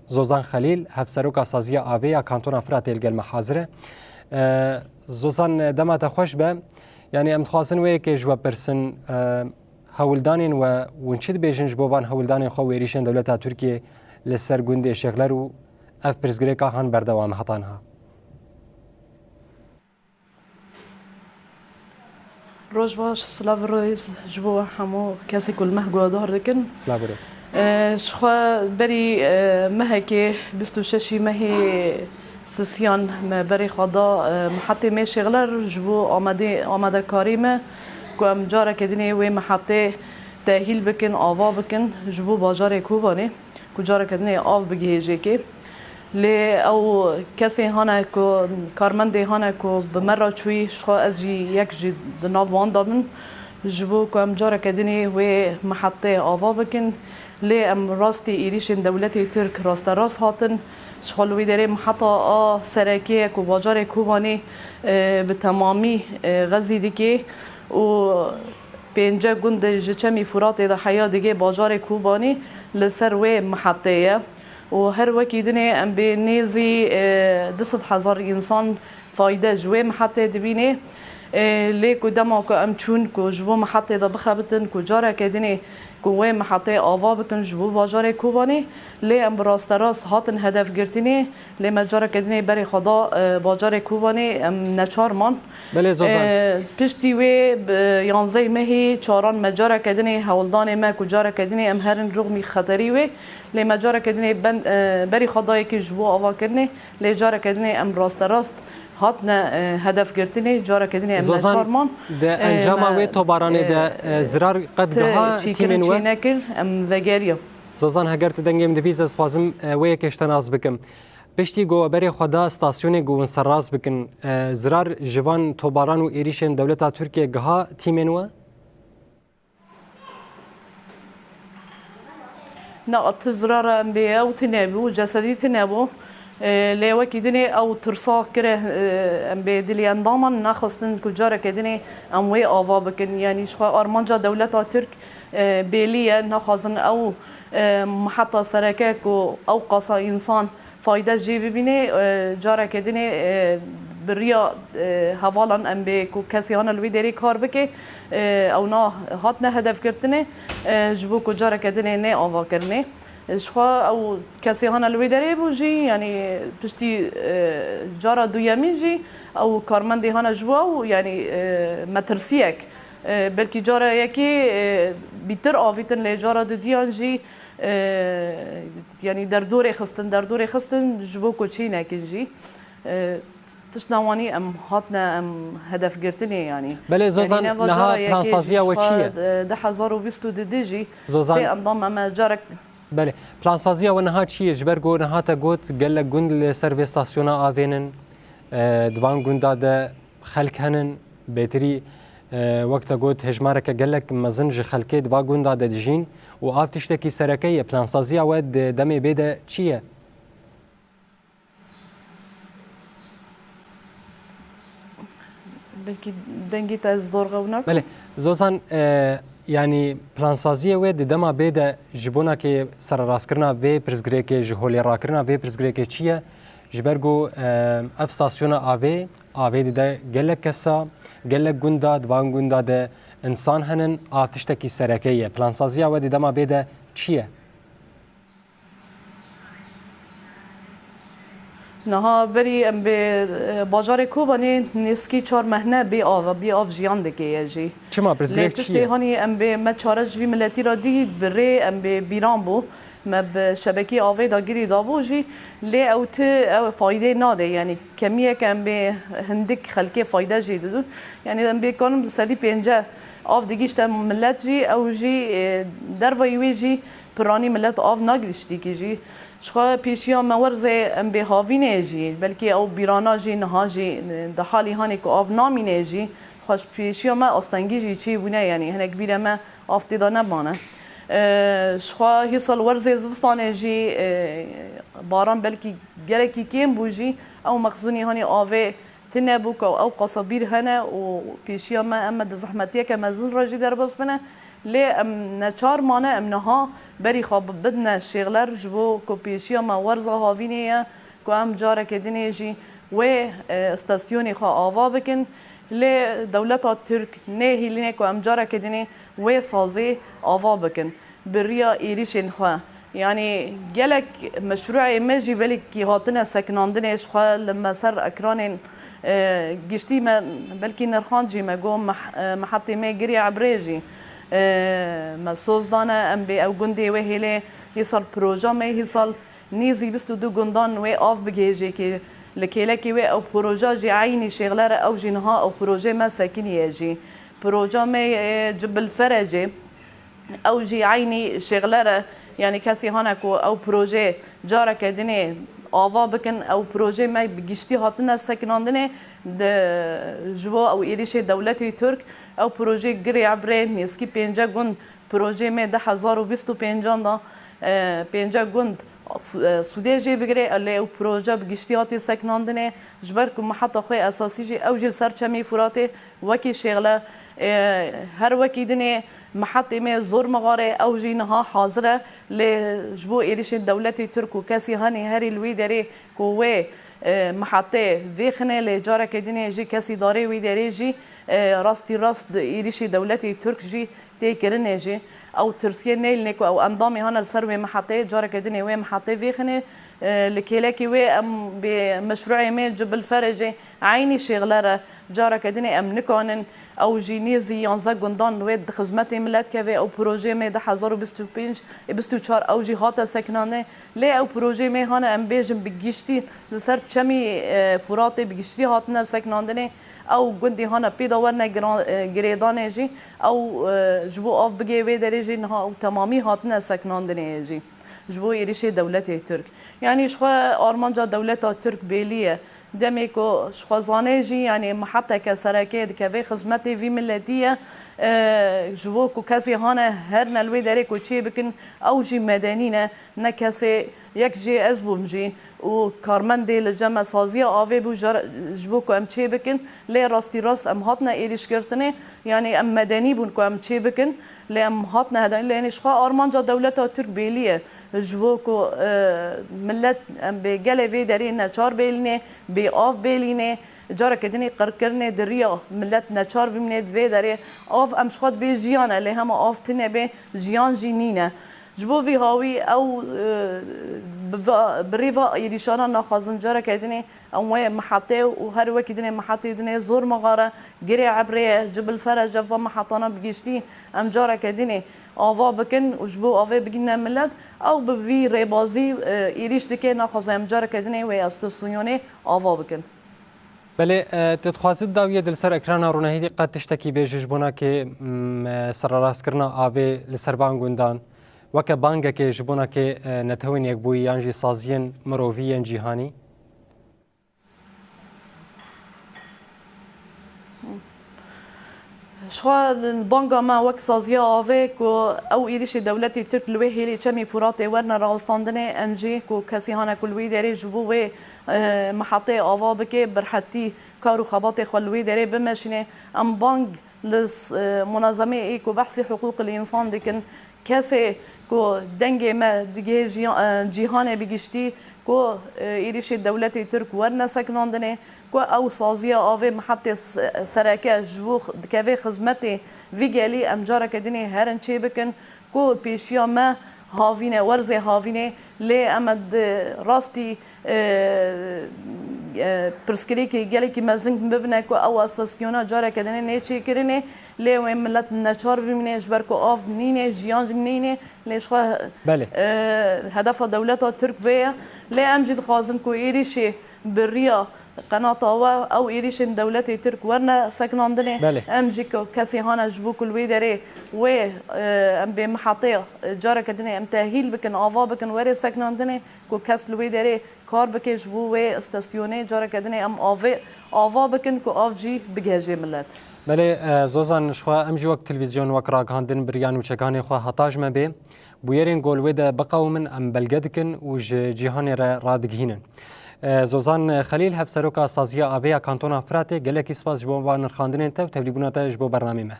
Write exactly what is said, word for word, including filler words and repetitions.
Zozan Xelîl, Hevseroka Saziya Avê ya Kantona Firatê li gel me hazir e. E, Zozan, dema te xweş be. Yanî em dixwazin wê yekê ji we pirsin, e, hewldanên we, hûn çi dibêjin ji bo van hewldanên xwe û êrîşên dewleta Tirkiyê li ser gundê Şêxler û ev pirsgirêka han berdewam e heta niha? Roj baş, silav û rêz ji bo hemû kesê ku li me guhdar dikin. Silav û rêz. Ji xwe berî mehekê, bîst û şeşî mehê sisiyan me berê xwe da mihetê Mêşêxler ji bo amade-, amadekarî me ku em careke dinê wê mihetê tehîl bikin, ava bikin ji bo bajarê Kobanê. Ku careke dinê av bigihê jêkê. Lê ew kesê hane ku, karmendê hane ku bi me re çûyî, ji xwe ez jî yek jî di nav wan de bin, ji bo ku em careke dinê wê mihetê ava bikin. Lê em rastî êrîşên dewletê Tirk rasterast hatin. Ji xwe li wî derê miheta a sereke ye ku bajarê Kobanê, e, bi temamî, e, xezî dike û pênce gund ji Çemî Furatê de heya digê bajarê Kobanî li ser wê mihetê ye û her wekî dinê em bê nêzî, e, du sed hezar însan fayde ji wê mihetê dibînê. E, lê ku dema ku em çûn ku ji bo mihetê de bixebitin ku careke dinê ku wê mihetê ava bikin ji bo bajarê Kobanî, lê em bi rasterast hatin hedefgirtinê. Lê me careke dinê berê xwe da, e, bajarê Kobanê, em neçar man. Belê Zozan. E, piştî wê bi yanzdeh mehî çaran me careke dinê hewldanê me ku careke dinê em herin rûxmî xeterî wê. Lê me careke dinê ben, e, berî xwe dayê kê ji bo avakirinê. Lê careke dinê em rasterast hatine, e, hedefgirtinê, careke dinê em neçar man. Zozan, di encama wê tobaranê de, e, zirar qet giha tîmên we? Çêkir, çênekir, em vegeriya. Zozan, heger tu dengê min dibî, ez dixwazim, e, wê yekê ji te nas bikim. Piştî ku we berê xwe da stasyonê ku hûn serrast bikin, e, zirar ji van tobaran û êrîşên dewleta Tirkiyê giha tîmên we? Na, tu zirara em bê ew tune bû, cesedî tune bû. E, lê wekî dinê ew tirsa kire, e, em bê dilê endaman nexistin ku careke dinê em wê ava bikin. Yanî ji xwe armanca dewleta Tirk, e, bêlî ye, naxwazin ew, e, miheta sereke ku ew qasa însan fayde jê bibînê, e, careke dinê, e, bi riya, e, hevalan em bê ku kesê hane li wî derê kar bike, e, ew na hatine hedefgirtinê, e, ji bo ku careke dinê nê avakirinê. E, ji xwe ew kesê hane li wê derê bû jî, yanî piştî, e, cara duyemîn jî ew karmendê hane ji bo ew, yanî, e, metirsiyek, e, belkî cara yekê, e, bîtir avîtin, lê cara dudiyan jî, e, yanî derdorê xistin, derdorê xistin ji bo ku çê nekin jî. E, tiştna wanî em hatine, em hedefgirtinê yanî. Belê Zozan, niha plansaziya we çi ye? Yanî ne va cara yekê jî ji xwe, e, du hezar û bîst û du jî sê endam em e carek. Belê, plansaziya we niha çi ye? Ji ber ku niha te got gelek gund li ser vê stasyona avê nin, e, di van gunda de xelk henin, bêtirî, e, wek te got hejmareke gelek mezin ji xelkê di va gunda de dijîn û av tiştekî sereke ye. Plansaziya we di demê bê de çi ye? Belkî dengê te zor xewnak. Belê, Zozan, e, yanî plansaziyê wê di dema bê de ji bona kê sererastkirina vê pirsgirêkê, ji holê rakirina vê pirsgirêkê çi ye? Ji ber ku, e, ev stasyona avê, avê dide gelek kesa, gelek gunda, di van gunda de insan henin, av tiştekî sereke ye. Plansaziya we di dema bê de çi ye? Niha berî em bê, e, bajarê Kobanê nêzkî çar mehne bê av, bê av jiyan dike ye jî. Çima, pirsgirêk çi ye? Lê tiştê hanî em bê me çare ji vî miletî re dît, bi rê em bê bîran bû. Me bi şebekê avê de girî dabû jî. Lê ew ti, ew faydê nade. Yanî kemiyeke em bê hindik xelkê fayde jê didin. Yanî em bê kanin bi sedî pênceh av digihîşte milet jî, ew jî, e, dervayî wê jî piranî milet av nagihîştîkî jî. Ji xwe pêşiya me werzê em bê havînê jî, belkî ew bîrana jî niha jî, e, di halî hanê ku av namîne jî, xwe ji pêşiya me astengî jî çêbûne, yanî hinek bîre me av tê de nemane. E, ji xwe hîsal werzê zivistanê jî, e, baran belkî gelekî kêm bû jî, ew mexzûnî hanî avê tune bû ku ew qasa bîr hene û pêşiya me em me di zehmetiyeke mezin re jî derbas bine. Lê em neçar mane em niha berî xwe bidine şêxler ji bo ku pêşiya me werza havînê ye ku em careke dinê jî wê, e, stasyonê xwe ava bikin. Lê dewleta Tirk nehêlîne ku em careke dinê wê sazê ava bikin bi riya êrîşên xwe. Yanî gelek meşrûeyê me jî belkî hatine sekinandinê ji xwe li me ser ekranên, e, giştî me belkî nirxand jî me got meh-, e, mehetê me girê ebrê jî, e, me soz dane em bê ew gundê wê hêlê hîsal proja me hîsal nêzî bîst û du gundan wê av bigihêjê kê li kêlekê wê ew proja jî eynî şêxler e ew jî niha ew projê me sekiniye jî. Proja me, e, Cibil Ferecê. Ew jî eynî şêxler e, yanî kesî hane ku ew projê careke dinê ava bikin, ew projê me bi giştî hatine sekinandinê di, ji bo ew êrîşê dewletê Tirk, ew projê girê ebrê nêzkî pênce gund projê me du hezar û bîst û pêncan da, e, pênce gund f-, e, sûdê jê bigire, lê ew proje bi giştî hatî sekinandinê, ji ber ku miheta xwe esasî jî ew jî li ser Çemî Furatê wekî şêxle, e, her wekî dinê mihetê me zor mixare, ew jî niha hazir e, lê ji bo êrîşên dewletê Tirk û kesî henî herî li wî derê ku wê, e, mihetê vêxine, lê careke dinê jî kesî darê wî derê jî, e, rastî rast êrîşê dewletê Tirk jî tê kirinê jî. Ew tirsiyê neylinê ku ew endamê hane li ser wê mihetê, careke dinê wê mihetê vêxinê, e, li kêlekî wê em bê meşrûeyê me Cibil Ferecê eynî şêxler e. Careke dinê em nikanin ew jî nêzî yanzdeh gundan wê di xizmetê milet keve. Ew projê me du hezar û bîst û pênc, bîst û çar ew jî hate sekinandinê. Lê ew projê me hane em bêjin bi giştî li ser Çemî, e, Furatê bi giştî hatine sekinandinê. Ew gundî hane pê de werine gira-, e, girêdanê jî, ew, e, ji bo av bigê wê derê jî niha ew temamî hatine sekinandinê jî. Ji bo êrîşê dewletê Tirk. Yanî ji xwe armanca dewleta Tirk bêlî ye. Demê ku ji xwe zanê jî, yanî miheteke sereke dikeve xizmetê vî miletî ye. E, ji bo ku kesê hane herine li wê derê ku çê bikin, ew jî medenî ne. Ne kesê yek jê ez bûm jî û karmendê li cem me saziya avê bû jar-, ji bo ku em çê bikin, lê rastî rast em hatine êrîşgirtinê, yanî em medenî bûn ku em çê bikin, lê em hatine hede-, lê yanî ji xwe armanca dewleta Tirk bêlî ye, ji bo ku, e, milet em bê gelê vê derê neçar bêlînê, bê av bêlînê, careke dinê qirkirinê di riya milet neçar bimîne di vê derê. Av em ji xwe dibê jiyan e, lê hema av tune bê, jiyan jî nîne. Ji bo vî hawî ew, e, bi va-, bi rê va êrîşana naxwazin careke dinê em wê mihetê û her wekî dinê mihetê dinê zor mixare, girê ebrê ye, Cibil Ferece va mihetana bi giştî em careke dinê ava bikin û ji bo avê bigîne milet, ew bi vî rêbazî, e, êrîş dike, naxwaze em careke dinê wê estasyonê ava bikin. Belê, e, tu dixwazî di dawiyê de li ser ekrana rûnehî qet tiştekî bêjî ji bona kê, m, e, sererastkirina avê li ser van gundan, weke bangekê ji bona kê, e, Netewên Yekbûyî yan jî saziyên mirovî yên cîhanî? Ji xwe banga me wek saziya avê ku ew êrîşê dewletê Tirk li wê hêlê Çemî Furatê werine rawestandinê, em jî ku kesî hane ku li wî derê ji bo wê, e, mihetê ava bike, bi rehetî kar û xebatê xwe li wê derê bimeşîne. Em bang li s-, e, munezemeyê ku behsî hiqûqil însan dikin, kesê ku dengê me digihê jiya-, e, cîhanê bi giştî, ku, e, êrîşê dewletê Tirk werine sekinandinê, ku ew saziya avê mihetê s-, sereke ji bo x-, dikeve xizmetê vî gelî, em careke dinê herin çê bikin, ku pêşiya me havîne, werzê havînê, lê em e di rastî, e, e, pirsgirêkê gelekî mezin bibine ku ew estasyona careke dinê nêçêkirinê, lê wê milet neçar bimîne, ji ber ku av nîne, jiyan jî nîne, lê ji xwe, Belê. e, hedefa dewleta Tirk vê ye. Lê em jî dixwazin ku êrîşê bi riya qenata we ew êrîşên dewletê Tirk werine sekinandinê. Belê. Em jî ku kesê hane ji bo ku li wê derê wê, e, em bê mihetê, e, careke dinê em tehîl bikin, ava bikin, werê sekinandinê ku kes li wê derê kar bike ji bo wê istasyonê, careke dinê em avê, ava bikin ku av jî bigihêje milet. Belê, e, Zozan, ji xwe em jî wek televîzyon, wek ragihandin bi riya nûçekanê xwe heta ji me bê. Bûyerên ku li wê de biqewimin em belge dikin û ji cîhanê re radigihînin. E, Zozan Xelîl, Hevseroka Saziya Avê ya Kantona Firatê, gelekî spas ji bo van nirxandinên te û tevlîbûna te ji bo bernamê me.